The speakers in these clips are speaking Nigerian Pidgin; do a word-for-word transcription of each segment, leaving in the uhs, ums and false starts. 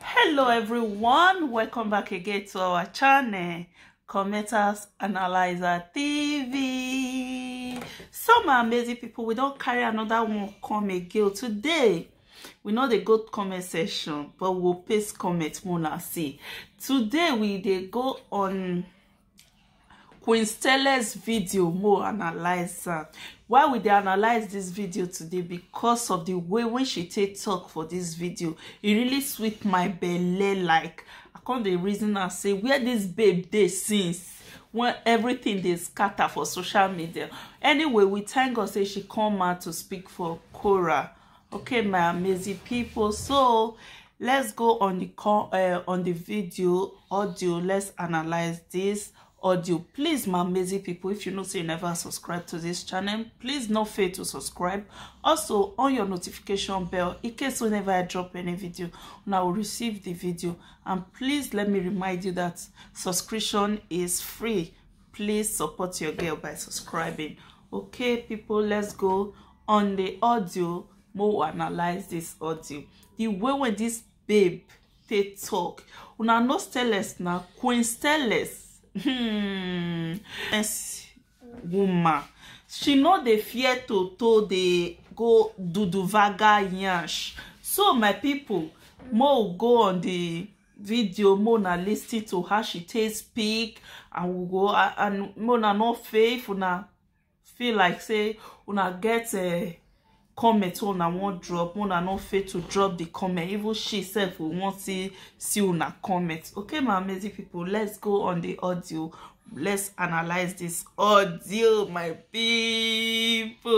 Hello everyone, welcome back again to our channel, Commenters Analyzer T V. So my amazing people, we don't carry another one come again today. We know the good comment section, but we'll paste comment more and see. Today we they go on Queen Stella's video, more analyze am. Why we dey analyze this video today? Because of the way when she take talk for this video, e really sweet my belle. Like, I come dey reason and say, where this babe dey since when everything dey scatter for social media? Anyway, we thank God say she come out to speak for Cora. Okay, my amazing people, so let's go on the con uh, on the video audio. Let's analyze this audio. Please, my amazing people, if you know say you never subscribe to this channel, please no fail to subscribe. Also on your notification bell, in case whenever I drop any video, una will receive the video. And please let me remind you that subscription is free. Please support your girl by subscribing. Okay people, let's go on the audio. Mo analyze this audio. The way when this babe take talk, una no Stellas na Queen Stellas. Hmm. Yes, woman. She no dey fear to to dey go do do vaga yansh. So my people, mo go on the video, mo na listen to how she take speak, and we go and mo na no faith una feel like say una get a comment wey una wan drop, una no fail to drop the comment. Even she sef we wan see see una comment. Okay, my amazing people, let's go on the audio. Let's analyze this audio, my people.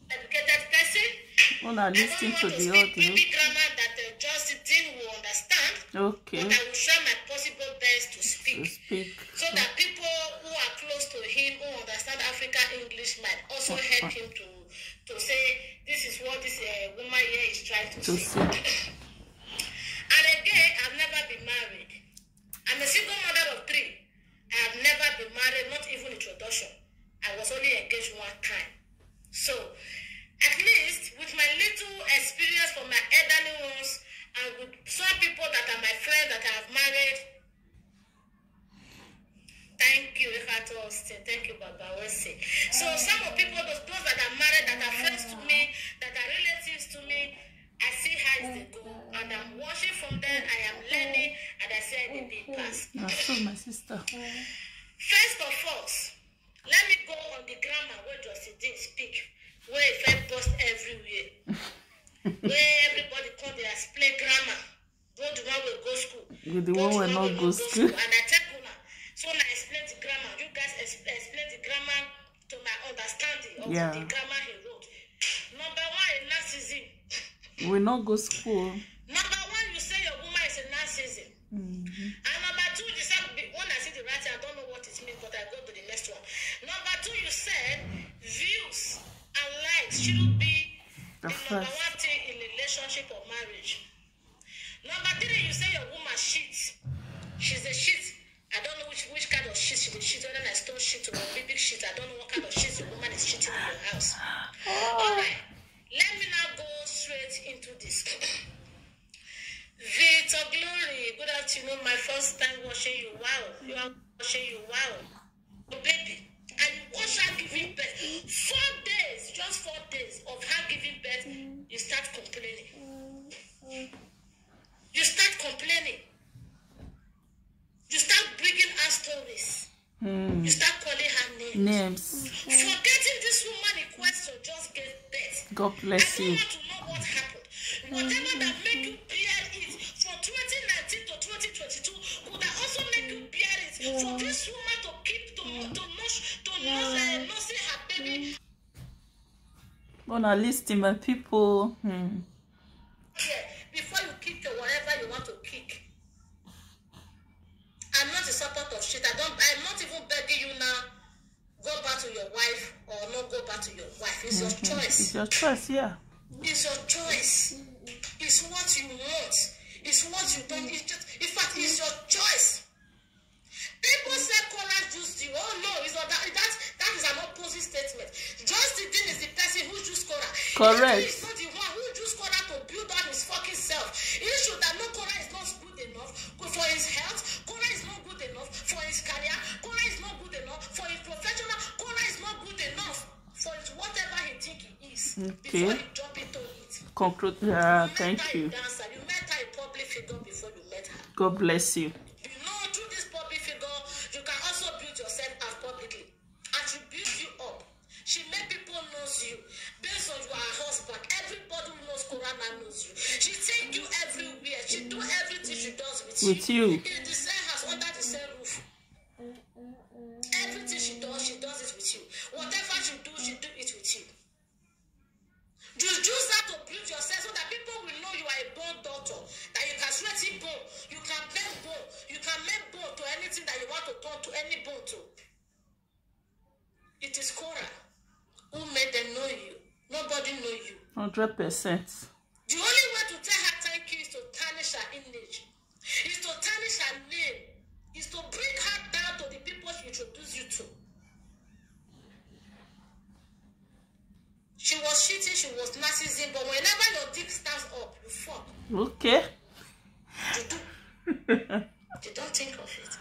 Educated person. Una listen to the audio. Grammar that uh, Justin will understand. Okay. But I will try my possible best to speak. To speak. So that people who are close to him who understand African English might also help him to to say this is what this uh, woman here is trying to, to say. And again, I've never been married. I'm a single mother of three. I have never been married, not even introduction. I was only engaged one time. So, at least with my little experience from my elderly ones and with some people that are my friends that I have married, thank you, Ikhato Austin. Thank you, Baba Wese. So some of people, those, those that are married, that are friends to me, that are relatives to me, I see how they go, and I'm watching from there. I am learning, and I see how they dey pass. Na so, my sister. First of all, let me go on the grammar where Justin speak, where it first burst everywhere, where everybody come dey explain grammar. Both the one wey go school, with the one wey no go school. And I tell una, so una explain the grammar. You guys ex explain the grammar to my understanding of, yeah, the grammar he wrote. Number one, a narcissism. We no go school. Number one, you say your woman is a narcissism. Mm -hmm. And number two, you said, when I see the writing, I don't know what it means, but I go to the next one. Number two, you said views and likes shouldn't be the, the number one thing in relationship or marriage. Number three, you say your woman shit. She's a shit. I don't know which which kind of shit she dey shit, whether na stone shit or big big shit. I don't know what kind of shit the woman is shitting in your house. Alright, let me now go straight into this. Victor Glory, good afternoon. My first time watching you. Wow, you are watching you. Wow, baby, and you watch her giving birth. Four days, just four days of her giving birth, you start complaining. You start complaining. You start bringing her stories. Mm. You start calling her names. Names. Forgetting this woman in question just gave birth. God bless you. I don't want to know what happened. Whatever that make you bear it from twenty nineteen to twenty twenty-two could have also make you bear it for this woman to keep to to nurse to nurse uh, nursing her baby. Una listen, my people. Hmm. Yeah, before you kick to whatever you want to kick. I'm not a support of shit. I don't. I'm not even begging you now. Go back to your wife or not go back to your wife. It's your choice. It's your choice, yeah. It's your choice. It's what you want. It's what you don't. It's just, in fact, it's your choice. People say Kola juice the. Oh no, it's not that. That that is an opposite statement. Justin is the person who juice Kola. Correct. He's not the one who juice Kola to build on his fuck Okay. Before you jump into it. Conclude. Yeah, thank you. You met her in dancer. You met her in public figure before you met her. God bless you. You know, through this public figure, you can also build yourself up publicly. And she built you up. She made people knows you. Based on your husband, everybody who knows Korah now knows you. She take you everywhere. She do everything she does with you. With you. In the same house, under the same roof. Everything she does, she does it with you. Whatever she do, she do it with you. You use that to build yourself so that people will know you are a bone doctor. That you can sweat bone, you can bend bone, you can make bone to anything that you want to turn to any bone to. It is Korah who made them know you. Nobody know you. Hundred percent. The only way to tell her thank you is to tarnish her image, is to tarnish her name, is to bring her down to the people she introduced you to. She was cheating, she was narcissism, but whenever your dick stands up, you fuck. Okay. You do. You don't think of it.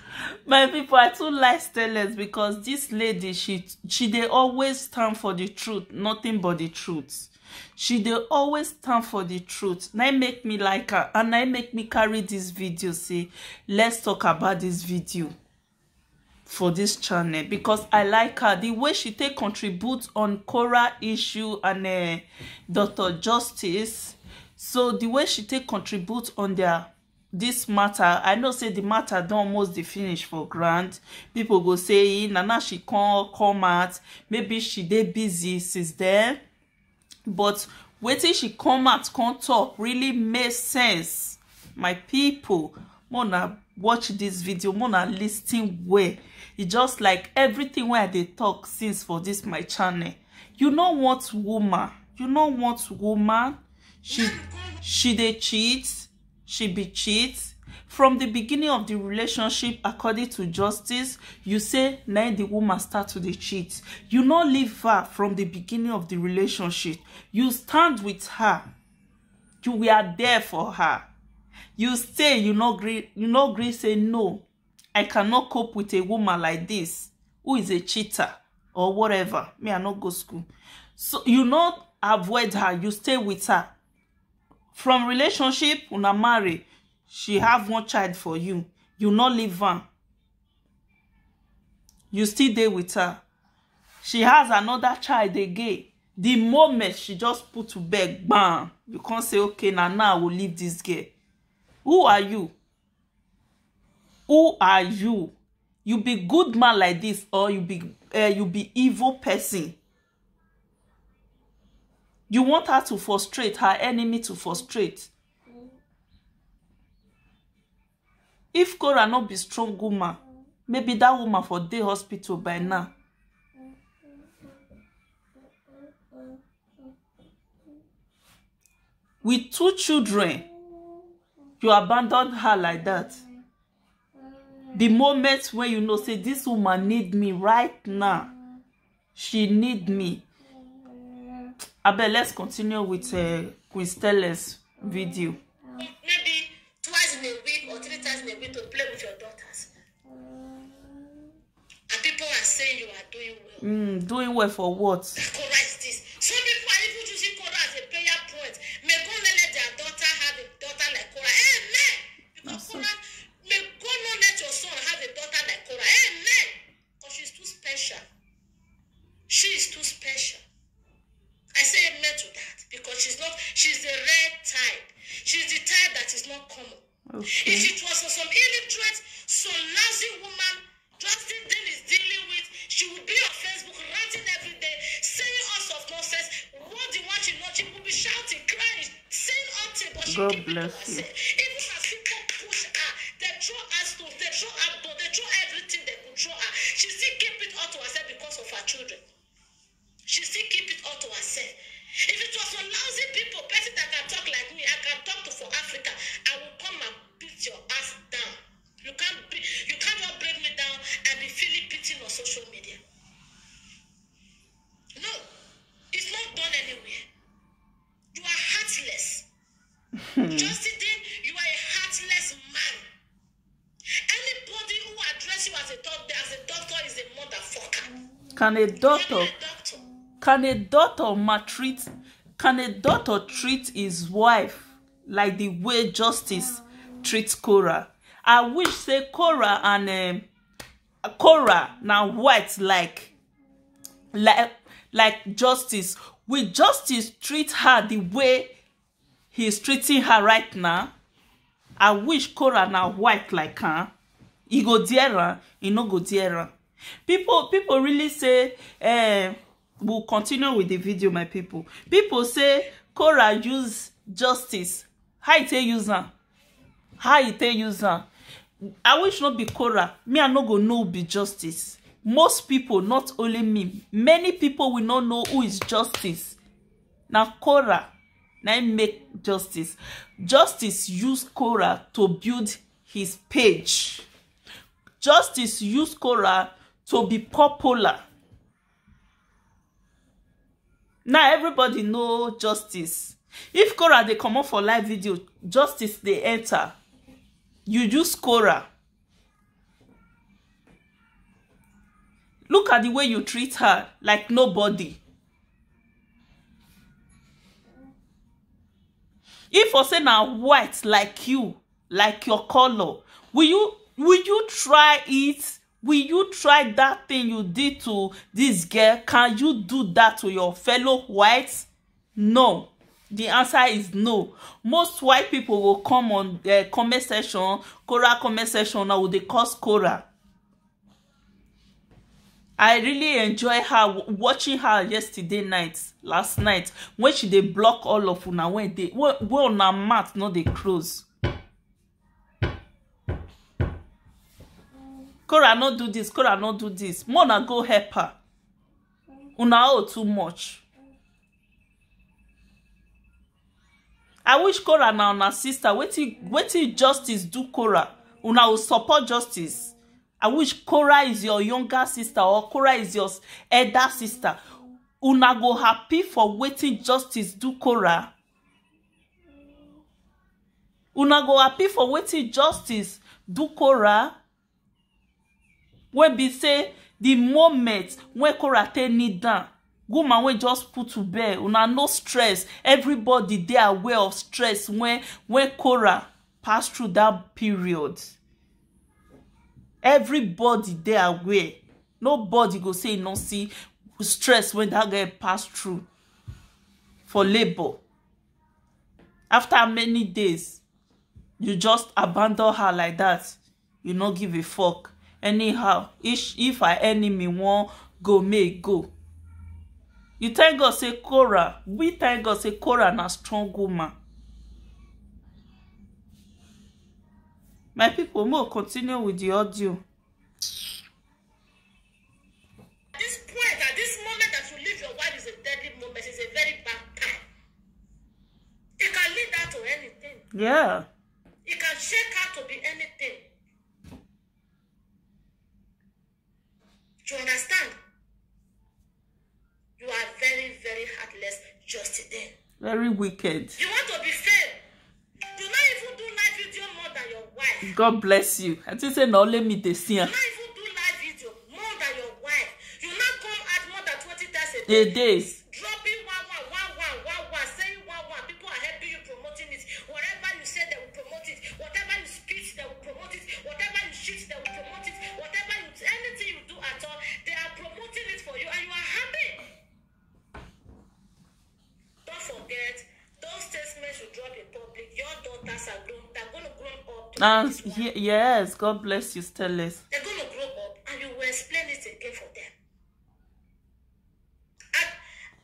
My people, I too like Stainless because this lady, she she dey always stand for the truth, nothing but the truth. She dey always stand for the truth. Na im make me like her, and na im make me carry this video. Say, let's talk about this video for this channel because I like her. The way she take contribute on Korah issue and uh, Doctor Justice. So the way she take contribute on their this matter, I know say the matter don almost dey finish for ground. People go say, "Eh, na now she come come out. Maybe she dey busy since then." But wetin she come out come talk really make sense. My people, make una watch this video, make una listen well. E just like everything wey I dey talk since for this my channel. You no want woman. You no want woman. She she dey cheat. She be cheat. From the beginning of the relationship, according to Justice, you say na the woman start to dey cheat. You no leave her from the beginning of the relationship. You stand with her. You were there for her. You stay, you no gree, you no gree say, "No, I cannot cope with a woman like this who is a cheater or whatever. Me, I no go school." So you no avoid her, you stay with her. From relationship, una marry, she have one child for you. You no leave am. You still dey with her. She has another child again. The moment she just put to bed, bam, you can't say, "Okay, now, now I will leave this girl." Who are you? Who are you? You be good man like this, or you be uh, you be evil person? You want her to frustrate, her enemy to frustrate. If Korah no be strong woman, maybe that woman for dey hospital by now. With two children, you abandon her like that. The moment when you know say this woman need me right now, she need me. Abeg, let's continue with uh, Queen Stella's video. Maybe twice in a week or three times in a week to play with your daughters. And people are saying you are doing well. Mm, doing well for what? Korah is this. Some people are even using Korah as a prayer point. May God let their daughter have a daughter like Korah. Amen. Because Korah, may God not let your son have a daughter like Korah. Amen. Because she's too special. She is too special. I say amen to that because she's not, she's the rare type. She's the type that is not common. Okay. If it was for some illiterate, some lousy woman, Justin Dean is dealing with, she would be on Facebook ranting every day, saying all sorts of nonsense. What the one she not, she would be shouting, crying, saying all things, but she God keep it to bless you. Herself. Even as people push her, they throw her stones, they throw her bone, they throw everything they could throw her. She still keep it all to herself because of her children. She still keep it all to herself. If it was for lousy people, person that can talk like me, I can talk to for Africa. I will come and beat your ass down. You can't be, you can't just bring me down and be feeling pity on social media. No, it's not done anywhere. You are heartless. Justin Dean, you are a heartless man. Anybody who address you as a doctor, as a doctor is a motherfucker. Can a doctor, can a doctor maltreat Can a doctor treat his wife like the way Justice treats Cora? I wish say Cora and um, Cora na white like like like Justice. Will Justice treat her the way he's treating her right now? I wish Cora na white like her. He go dare her, he no go dare her. People people really say eh, we'll continue with the video, my people. People say Cora use Justice. How e take use am? How e take use am? I wish not be Cora. Me, I no go know be Justice. Most people, not only me, many people will not know who is Justice. Now Cora, now make Justice. Justice use Cora to build his page. Justice use Cora to be popular. Now everybody know Justice. If Cora dey comot for live video, Justice dey enter. You use Cora. Look at the way you treat her like nobody. If I say now white like you, like your color, will you will you try it? Will you try that thing you did to this girl? Can you do that to your fellow whites? No. The answer is no. Most white people will come on uh, comment section, Cora comment section now, will they cause Cora. I really enjoy her watching her yesterday night, last night, when she dey block all of una when they when una mouth no dey close. Cora no do this, Cora no do this. Mona go help her. Una owe too much. I wish Cora na una sister. Wetin wetin Justice do Cora? Una will support Justice. I wish Cora is your younger sister or Cora is your elder sister. Una go happy for wetin Justice do Cora. Una go happy for wetin Justice do Cora. Wey be say the moment wey Cora take kneel down, woman wey just put to bed, una no stress. Everybody dey aware of stress when when Cora pass through that period. Everybody dey aware. Nobody go say e no see stress when that girl pass through for labor. After many days, you just abandon her like that. You no give a fuck. Anyhow, if if her enemy wan go, make go. You thank God say Cora. We thank God say Cora na strong woman. My people, mo continue with the audio. At this point, at this moment that you leave your wife is a deadly moment. It's a very bad time. It can lead her to anything. Yeah. It can shake her to be anything. You understand? You are very, very heartless just then. Very wicked. You want to be fame. Do not even do live video more than your wife. God bless you. I think say na only me dey see am. Do not even do live video more than your wife. You not come out more than twenty times a day. A day. Dropping one one one one one one, saying one one. People are helping you promoting it. Whatever you say, they will promote it. Whatever you spit, they will promote it. Whatever you shoot, they will promote it. Whatever you anything you do at all, they are promoting it for you, and you are happy. Don't forget, those statements you drop in public, your daughters are grown, they're going to grow up to And be this one. Ye- yes, God bless you, Stellis. They're going to grow up, and you will explain it again for them. At-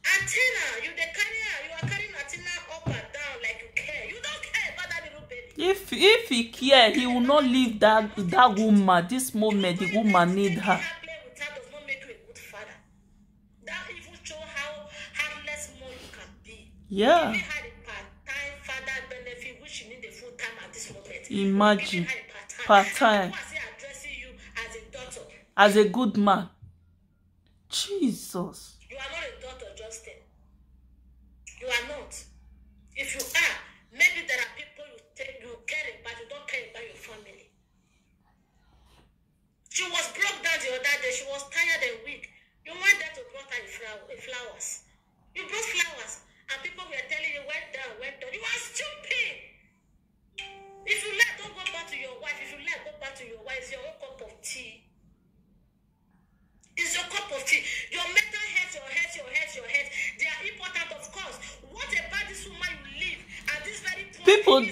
Athena, you dey carry her, you are carrying Athena up and down like you care. You don't care about that little baby. If if he care, he will not leave that that woman. This moment, the woman need her. Her play with her does not make you a good father. That even show how heartless more you can be. Yeah. Giving her the part-time father benefit, which she need a full time at this moment. Imagine. Giving her a part-time. Part-time. And people are still addressing you as a daughter. As a good man. Jesus. You are not a daughter, Justin. You are not. If you are, maybe there are people you take, you care about, you don't care about your family. She was broke down the other day. She was tired and weak. You went there to brought her a flower, a flowers. You brought flowers, and people were People,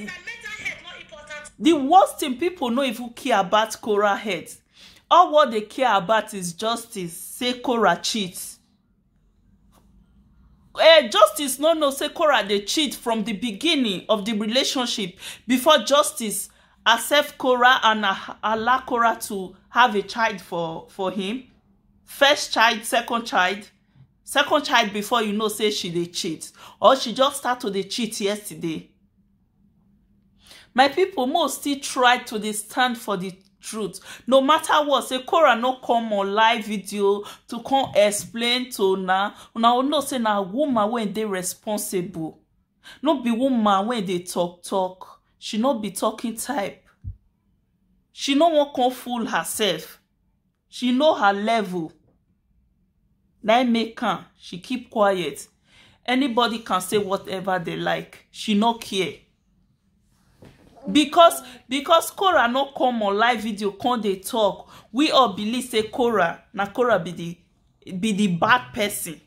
the worst thing, people no even care about Korah head. All what they care about is justice. Say Korah cheats. Eh, justice no know say Korah dey cheat from the beginning of the relationship, before justice accept Korah and a- allow Korah to have a child for for him. First child, second child, second child, before you know say she dey cheat, or she just start to dey cheat yesterday. My people, mo still try to dey stand for the truth. No matter what, say Korah no come on live video to come explain to una. Una will know say na woman wey dey responsible. No be woman wey dey talk talk. She no be talking type. She no wan come fool herself. She know her level. Na im make am she keep quiet. Anybody can say whatever they like. She no care. Because because Korah no come on live video, come dey talk. We all believe say Korah, na Korah be the be the bad person.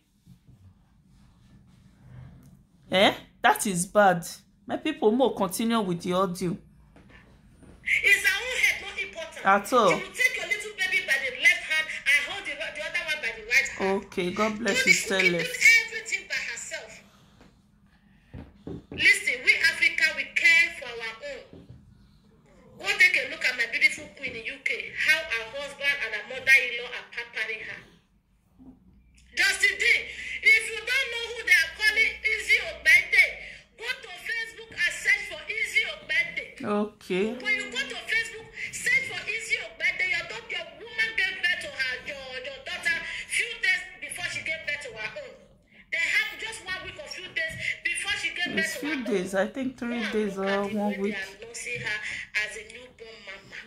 Eh? That is bad. My people, mo continue with the audio. Is her own head not important? At all. She will take your little baby by the left hand and hold the, the other one by the right hand. Okay, God bless you, Stella. Do everything by herself. Listen, we Africa, we care for our own. Go take a look at my beautiful queen in U K. How her husband and her mother-in-law are pampering her. Justin D, if you don't know who they are calling Izzy Ogbede, go to Facebook and search for Izzy Ogbede. Okay. When you go to Facebook, search for Izzy Ogbede, your daughter, your woman gave birth to her, your, your daughter, few days before she gave birth to her own. They have just one week or few days before she gave birth to her own. It's few days, I think three days or one week. Go and look at the way they are nursing her as a newborn mama.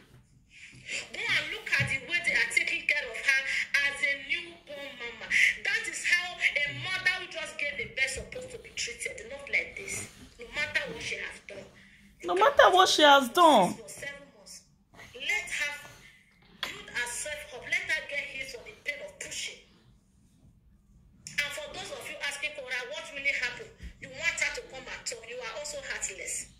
Go and look at the way they are taking care of her as a newborn mama. That is how a mother who just gave a birth supposed to be treated, not like this. No matter what she has done. No matter what she has done. Six or seven months. Let her build herself up. Let her get healed from the pain of pushing. And for those of you asking Korah what really happened, you want her to come and talk. You are also heartless.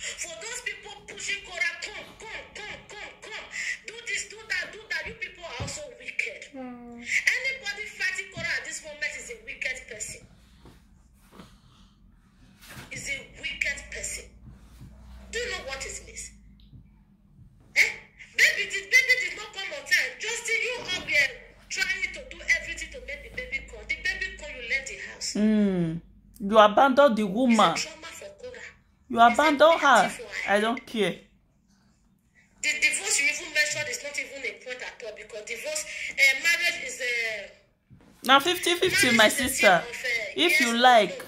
For those people pushing Korah, come, come, come, come, come. Do this, do that, do that. You people are also wicked. Anybody fighting Korah at this moment is a wicked person. Is a wicked person. Do you know what it means? Eh? Baby did baby did not come on time. Just see you up here trying to do everything to make the baby come. The baby come, you left the house. Mm. You abandon the woman. It's a trauma for Korah. You abandon her. I don't care. The divorce you even mentioned is not even a point at all, because divorce, uh, marriage is a. Now fifty fifty, my sister. If you like,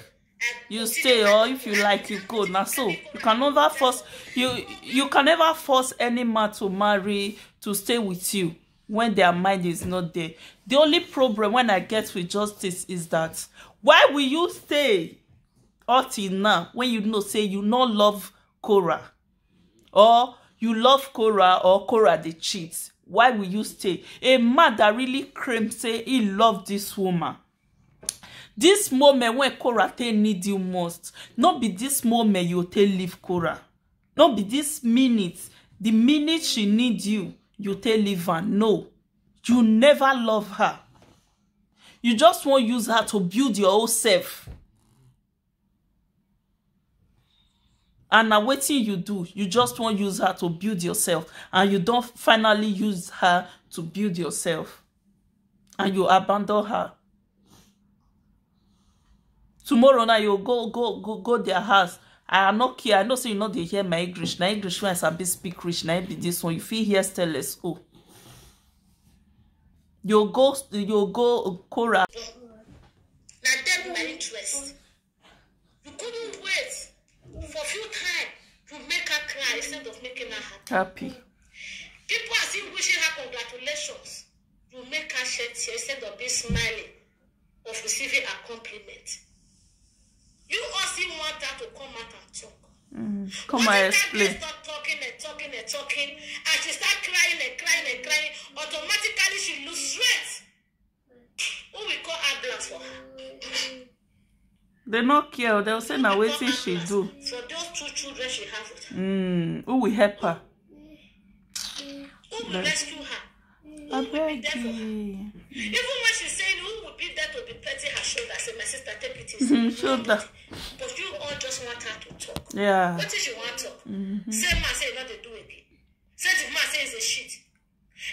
you stay, or if you like, you go. Now so you can never force you you can never force any man to marry, to stay with you when their mind is not there. The only problem when I get with justice is that, why will you stay all till now when you know say you no love Korah, or you love Korah, or Korah dey cheat? Why will you stay? A man that really claim say he love this woman, this moment when Korah take need you most, no be this moment you take leave Korah. No be this minute, the minute she need you, you take leave her. No, you never love her. You just wan use her to build your own self. And na wetin you do, you just wan use her to build yourself, and you don finally use her to build yourself, and you abandon her. Tomorrow now you go go go go their house. I am not care. I know say you no dey hear my English. Na English wey I sabi speak reach. Na im be this one. You fit hear stainless. Oh, you go you go Korah. Na dem be my interest. You couldn't wait for few time to make her cry instead of making her happy. Happy. People are still wishing her congratulations. You make her shed tears instead of being smiling of receiving a compliment. You all still want her to come out and talk. Mm, come and explain. Start talking and talking and talking, and she start crying and crying and crying. Automatically, she lose strength. Who will call ambulance for her? They no care. They'll say na wetin she do. So those two children she have with her? Mm, who will help her? Who will rescue her? I beg there for her? you. Even when she's saying who will be there to be petting her shoulder, say, "My sister, take it easy." Mm, shoulder. But you all just want her to talk. Yeah. What if she want talk? Same man say not to do again. Say the man say is a shit.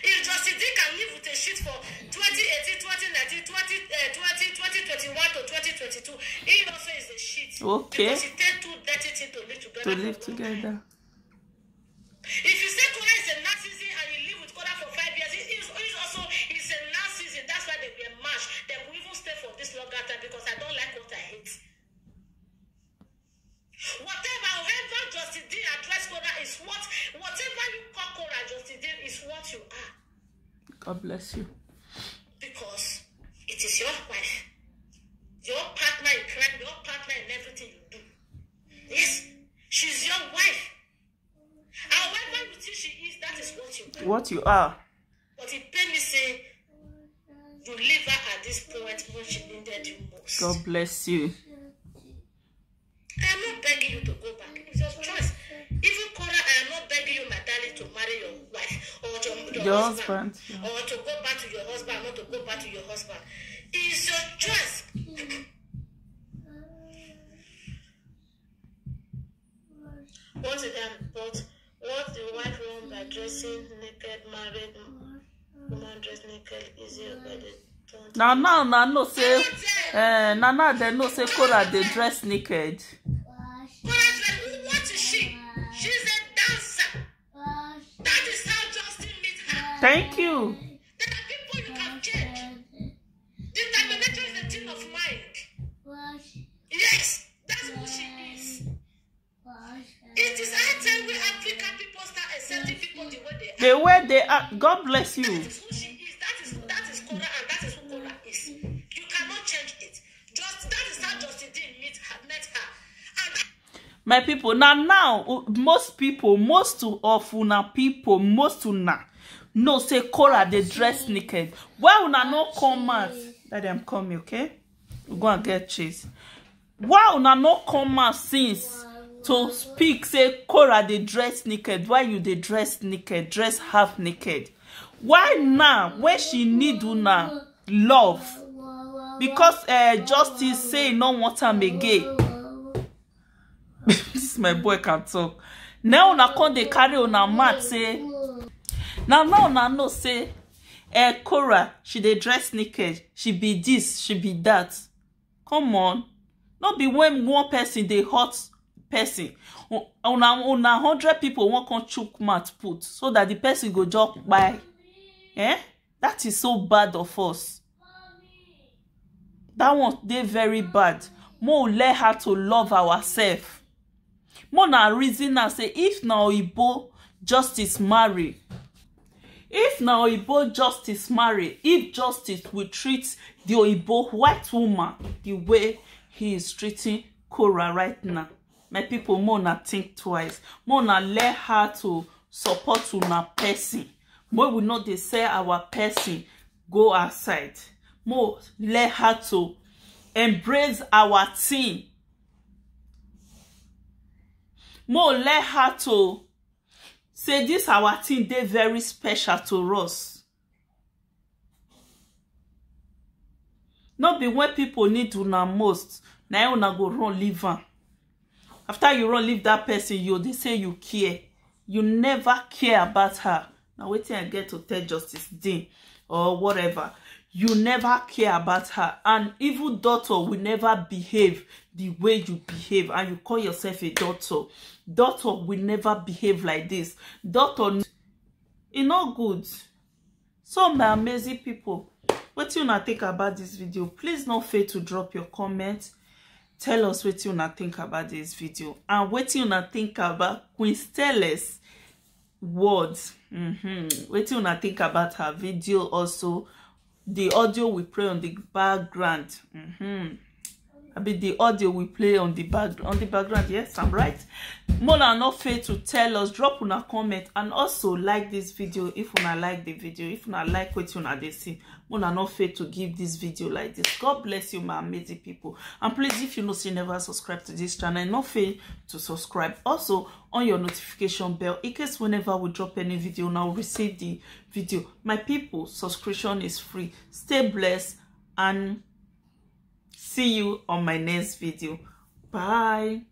If Justin D can live with a shit for twenty eighteen, twenty nineteen, twenty, uh, twenty, twenty twenty-one to twenty twenty-two, he also is a shit. Okay. Because he take too dirty thing to live together. To live together. If you say Kora is a narcissist and you live with Kora for five years, he is he's also he's a narcissist. That's why they were matched. They will even stay for this longer time because I don't like what I hate. Whatever, however Justin D address Kora is what, whatever you call Kora, Justin D is what you are. God bless you. Because it is your wife, your partner in crime, your partner in everything you do. Yes, she's your wife. However you think she is, that is what you are. What you are. But it pain me say you leave her at this point when she needed you most. God bless you. I am not begging you to go back. It's your choice. Even Kora, I am not begging you, my darling, to marry your wife or to your, Your husband, husband. Yeah. Or to go back to your husband, not to go back to your husband. It's your choice. Once again, but what the wife wrong by dressing naked, married woman dress naked, easy by the Now, now, now, no say. Eh, now, now, they no say Kora they dress naked. Kora dress, what is she? She's a dancer. That is how Justin meet her. Thank you. There are people you can change. Determination is a thing of mind. Yes, that's who she is. It is high time we African people start accepting people the way they are. The way they are. God bless you. That is who she is. That is that is Kora, and that is who Kora is. You cannot change it. Just that is how Justin D meet her, met her. And My people, now, now, uh, most people, most of una people, most una know say Kora they dress naked. Why una no come out? Let them come, okay? We go and get chase. Why una no come out since to speak say Kora they dress naked? Why you they dress naked, dress half naked? Why now when she need una love? Because uh, Justice say no want am again. This my boy can talk. Now una come they carry una mat say. Now now una know say eh, Kora, she they dress naked, she be this, she be that. Come on. Not be when one person they hot person. Una una hundred people won't come chook mat put so that the person go jump by. Eh? That is so bad of us. That one they very bad. More let her to love ourselves. More na reason I say if na Oyibo Justice marry, if na Oyibo Justice marry, if Justice will treat the Oyibo white woman the way he is treating Kora right now, my people, more na think twice. More na let her to support una person. More we not they sell our person go outside. More let her to embrace our team. More let her to say this our team they very special to us. Not be when people need una most, now una go run leave her. After you run leave that person, you they say you care. You never care about her. Now waiting I get to tell Justice Dean or whatever. You never care about her. And even daughter will never behave the way you behave. And you call yourself a daughter. Daughter will never behave like this. Daughter, it not good. So my amazing people, what you not think about this video? Please don't fail to drop your comment. Tell us what you not think about this video and what you not think about Queen Stella's words. Mm-hmm. What you not think about her video also? The audio we play on the background. Mm-hmm. Be the audio we play on the back on the background. Yes, I'm right. Mona, no fail to tell us, drop una comment, and also like this video if una like the video, if una like what una dey see. Mona, no fail to give this video like this. God bless you, my amazing people. And please, if you know say you never subscribe to this channel, no fail to subscribe. Also, on your notification bell in case whenever we drop any video, now receive the video. My people, subscription is free. Stay blessed and see you on my next video. Bye.